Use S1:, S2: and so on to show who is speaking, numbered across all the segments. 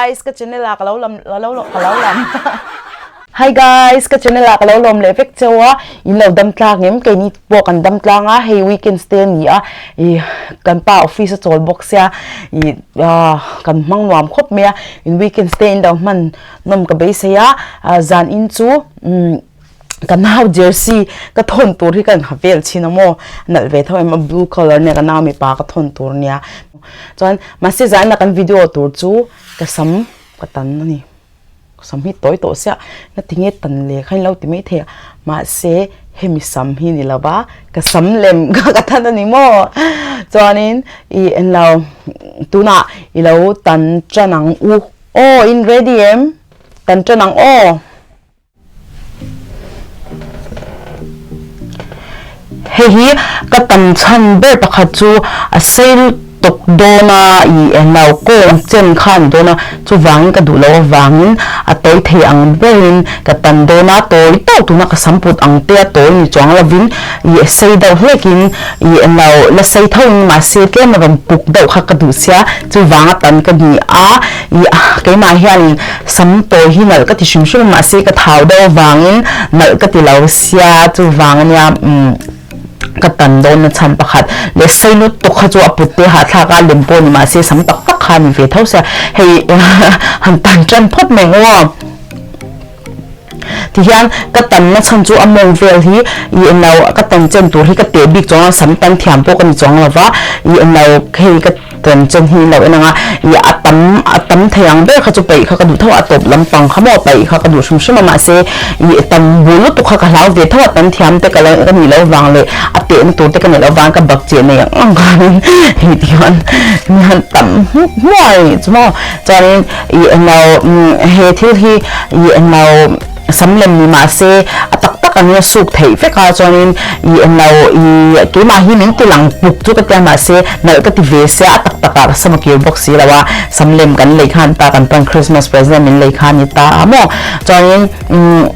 S1: guys ka channel ah ka lo lam ka lo ka lo lam Hi guys ka channel ah ka lo lawm leh vek cheu a in lo dam tlang em keini pawh kan dam tlang a hei weekends te a ni a ih kan pa office a chawl bawk sia ih kan hmang nuam khawp mai a in weekends te in lo hman nawm ka beisei a zan in chu umm ka nau jersey ka thawn tur hi ka ha vel thin a maw nalh ve tho em a blue colour nia ka nau mipa ka thawn tur nia chuan mahse zan a kan video tur chu ka sam ka tan a ni ka sam hi tawi tawh sia na tinge tan leh kha in lo ti mai thei a mahse hemi sam hi ni lova ka sam lem kha ka tan a ni maw chuanin ih englo tunah i lo tan tan ang u aw in ready em tan tan ang aw. Hei hi ka tam chhan ber pakhat chu a sei lutuk dawn a, ih englo kawng chen kha a ni dawn a, chuvangin ka duh loh avangin a tawi thei ang berin ka tan dawn a, tawi tawk tuna ka sam put ang te a tawi ni chuang lovin ih sei deuh hlekin ih englo la sei tho in mahse tlem a rawn puk deuh kha ka duh sia, chuvanga tan ka ni a, ih keimah hianin Sam tawi hi nalh ka ti hrim hrim a mahse ka thau deuh avangin nalh ka ti lo sia chuvang ania umm ka tan dawn na chhan pakhat leh sei lutuk kha chu a put te hahthlak a lem pawh ni mahse sam tak tak kha a ni ve tho sia hei han tan tan phawt mai ang aw tihian ka tan na chhan chu a mawng vel hi ih englo ka tan chen tur hi ka teh bik chuang a sam tan thiam pawh ka ni chuang lova ih englo hei ka Tlem chen hi lo en ang a, ih a tam a tam thei ang ber kha chu paih kha ka duh tho a, a tawp lampang kha maw paih kha ka duh hrim hrim a mahse ih tam bul lutuk kha ka hlau ve tho a, tam thiam te ka lo ka nih loh vang leh a tehna tur te ka neih loh vang ka bak chiah nei ang ang khanin hei ti hian mi han tam hmuh hmuh a nih chu maw chuanin ih englo he thil hi ih englo Sam lem ni mahse a tak tak ang in a suk theih vek a chuanin ih englo ih keimah hi min ti lang puk chu ka tia mahse nalh ka ti ve sia a tak tak ah ka sam a kir bawk si lo a sam lem kan lei khan ta kan pawn Christmas present min lei kha a ni ta a maw chuanin umm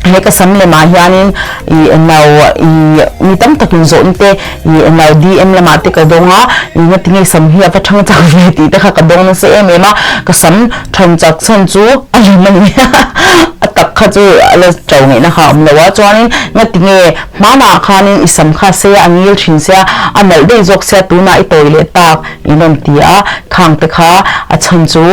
S1: he ka sam lem ah hianin ih englo ih mi tam tak in zawhna te ih englo DM lamah te ka dawng a ih ngatinge sam hi a va thang chak ve tih te kha ka dawng nasa em em a ka sam Than chak chhan chu a hlim a ni a tak kha chu a la to ngaihna kha a awm lo a chuanin ngatinge hmanah khanin i sam kha sei a a ngil thin sia a nalh daih zawk sia tunah i tawi leh tak in rawn ti a khang te kha a chhan chu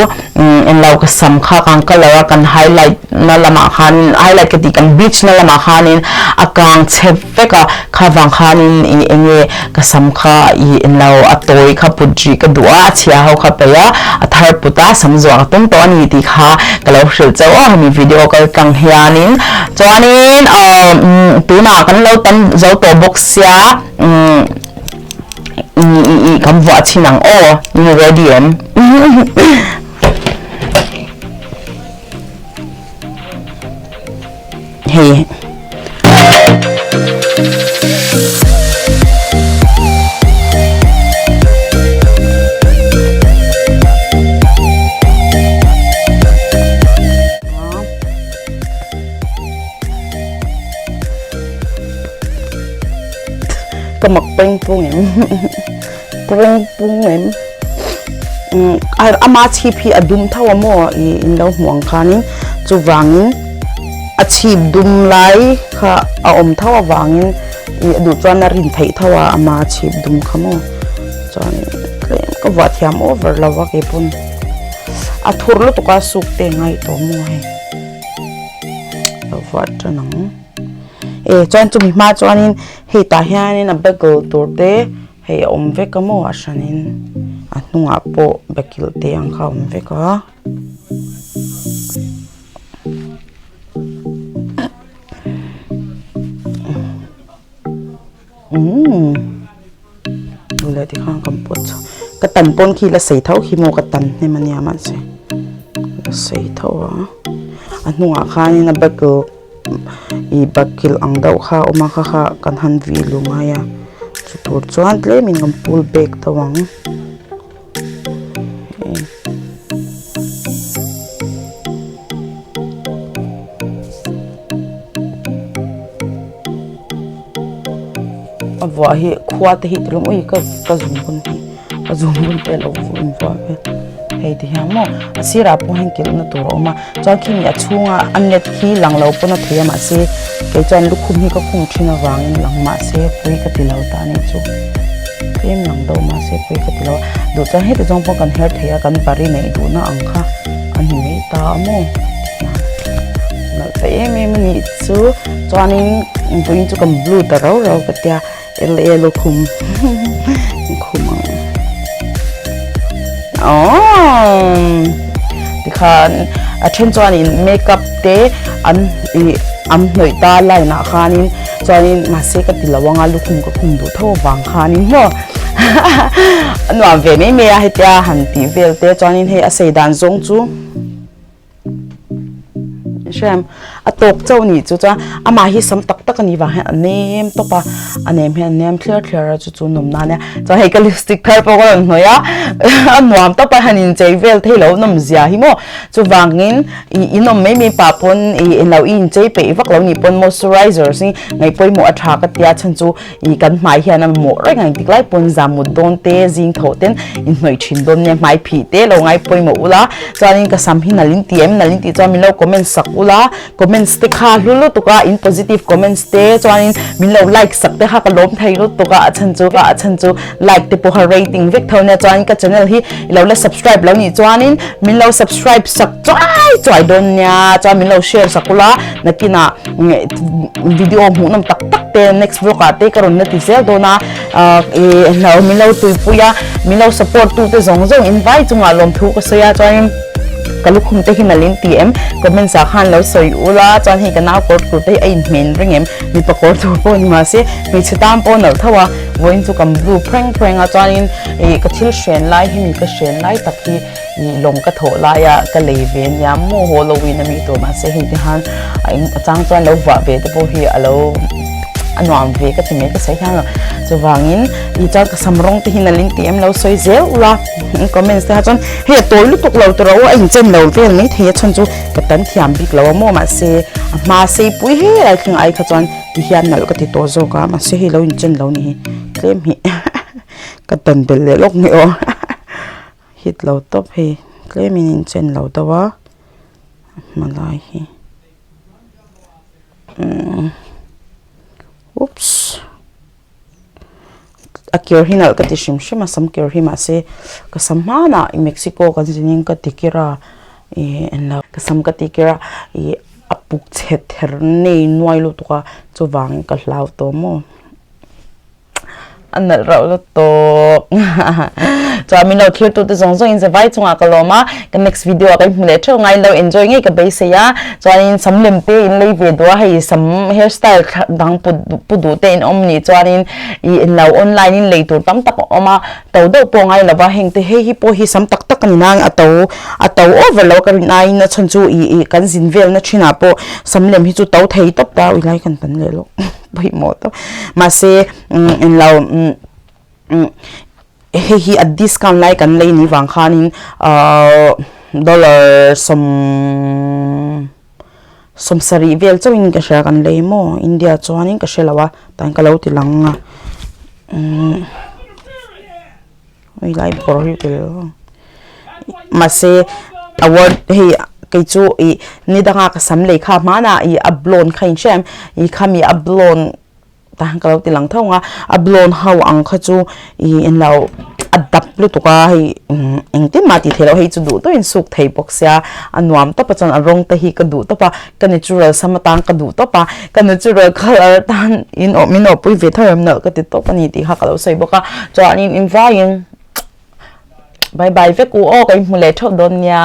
S1: englo ka sam kha kang colour a kan highlight na lamah khanin highlight ka tih kan bleach na lamah khanin a kang chhe vek a kha vang khanin ih eng nge ka sam kha ih englo a tawi kha put rih ka duh a a chhia ho kha paih a a thar put a sam zuah ka tum tawh a ni tih kha ka lo hrilh chauh a hemi video kal tlang hianin chuanin ahh tunah kan lo tam zo tawh bawk sia umm ih ih ih kan vuah chhin ang aw in ready em. Hei. Ka mak peng pung em peng pung em ama chhip hi a dum tho a maw ih in lo hmuh ang khanin chuvangin a chhip dum lai kha a awm tho avangin ih a duh chuan a rin theih tho a ama chhip dum kha maw chuan tlem ka vuah thiam over lo a keipawn a thur lutuk a suk te ngai tawh maw hei lo vuah tan ang e chuan chumi hma chuanin hei tah hianin a bagel tur te. Hei a awm vek a maw a hranin a hnungah pawh bakilh te ang kha a awm vek a. Umm leh tikhan kan pawt chho ka tan pawn khi la sei tho khi maw ka tan hnem ania mahse la sei tho a a hnungah khanin a bakilh. Ih bakilh ang deuh kha a awm a kha kha kan han vih luh ngai a chu tur chuan tlemin kan pull back deuh ang a vuah hi khua te hi ti lawm ui ka ka zum bun hi ka zum bun te a lo vuah vel. Hei ti hian maw a sirah pawh hian kilhna tur a awm a chuan khimi a chhunga a net khi lang lo pawn a thei a mahse kei chuan lukhum hi ka khum thin avangin lang mahse pawi ka ti lo ta a nih chu tlem lang deuh mahse pawi ka ti lo a duh chuan heti zawng pawh kan her thei a kan bari neih duhna ang kha a ni mai ta a maw nalh ta em em a nih chu chuanin vawiin chu kan blue ta rau rau ka tia. LA lukhum khum ang aww tikhan a then chuanin makeup te an ih an hnawih ta line ah khanin chuanin mahse ka ti lo anga lukhum ka khum duh tho avang khanin maw a nuam ve mai mai a hetia han tih vel te chuanin hei a sei dan zawng chu. Hrem a tawk chauh nih chu chuan amah hi sam tak tak a nih vang hian a nem tawp a a nem hian a nem thliar thliar a chu chu nawm nan a nia chuan hei ka lipstick thar pawh ka rawn hnawih a a nuam tawp a han inchei vel thei lo nawm zia hi maw chuvangin ih in awm mai mai pah pawn ih englo i inchei peih vak lo nih pawn moisturizer hi ngaih pawimawh a tha ka tia chhan chu Ih kan hmai hian a mamawh reng a engtik lai pawn zam mut dawn te zing thawh ten inhnawih thin dawn nia hmai phih te lo ngai pawimawh ula chuanin ka sam hi nalh in ti em nalh in tih chuan min lo comment sak ula comments te kha hlu lutuk a in positive comments te chuanin min lo like sak te kha ka lawm thei lutuk a a chhan chu a chhan chu like te pawh kha rating vek tho nia chuanin ka channel hi i lo la subscribe lo nih chuanin min lo subscribe sak chuai chuai dawn nia chuan min lo share sak ula nakinah video hmuhnawm tak tak te next vlog ah te ka rawn la ti zel dawn a ih hlo min lo tuipui a min lo support tu te zawng zawng in vai chungah lawmthu ka sawi a chuanin ka lukhum te hi nalh in ti em comments ah khan lo sawi ula chuan hei ka nau kawr tur te hi a inhmen reng em mipa kawr tur pawh ni mahse hmeichhe tan pawh nalh tho a vawiin chu kan blue phreng phreng a chuanin ih ka thil hren lai hi mi ka hren lai tak hi Ih lawng ka thawh laia ka lei ve nia maw Halloween a mi tur mahse hei te khan a eng a chang chuan lo vuah ve te pawh hi a lo a nuam ve ka ti mai ka sawi hian lo chuvangin ih chuan ka sam rawng te hi nalh in ti em lo sawi zel ula comments te kha chuan hei a tawi lutuk lo tur a aw a inchen lo vel mai thei a chhan chu ka tan thiam bik lo a maw mahse a hma sei pui he lai thleng ai kha chuan ti hian nalh ka ti tawh zawk a mahse hei lo inchen lo ni hi tlem hi ka tan belh leh lawk mai aw. Hit lo tawp hei tlemin in chen lo deuh a a hma lai hi umm oops a kir hi nalh ka ti hrim hrim a sam kir hi mahse ka sam hmanah Mexico kan zin in ka ti kir a ih englo ka sam ka ti kir a ih a puk chhe ther nei nuai lutuk a chuvangin ka hlau tawh maw. A nalh rauh lutuk. Chuan min lo thlir tute zawng zawng in zavai chungah ka lawm a, ka next video ah ka inhmu leh theuh ngai lo enjoy ngei ka beisei a, chuanin sam lem te in lei ve duh a, hei sam hair style dang put pu duh te in awm nih chuanin ih englo online in lei tur tam tak a awm a, to deuh pawh ngai lova heng te hei hi pawh hi sam tak tak a ni nang a to a to over lo ka rin aiin a chhan chu ih ih kan zin velna thinah pawh sam lem hi chu to thei tawp ta ui lai kan tan leh lawk. pawimawh tawp mahse englo hei hi a discount lai kan lei ni vang khanin ahh dollar sawm sawm sarih vel chauhin ka hria kan lei maw India chuanin ka hre lo a tan ka lo ti lang a umm. Hei lai bawr hi tel mahse a word hei kei chu ih ni danga ka sam lei kha hmanah ih a blonde kha in hria em ih khami a blonde tah hian ka lo ti lang tho ang a a blonde ho ang kha chu ih englo a dap lutuk a hei engtin mah tih theih loh hei chu duh tawhin suk thei bawk sia a nuam tawp a chuan a rawng te hi ka duh tawp a ka natural sam atan ka duh tawp a ka natural colour atan in awh min awhpui ve tho em nalh ka ti tawp a ni tih kha ka lo sawi bawk a chuanin invaiin bye bye vek u aw ka inhmu leh theuh dawn nia.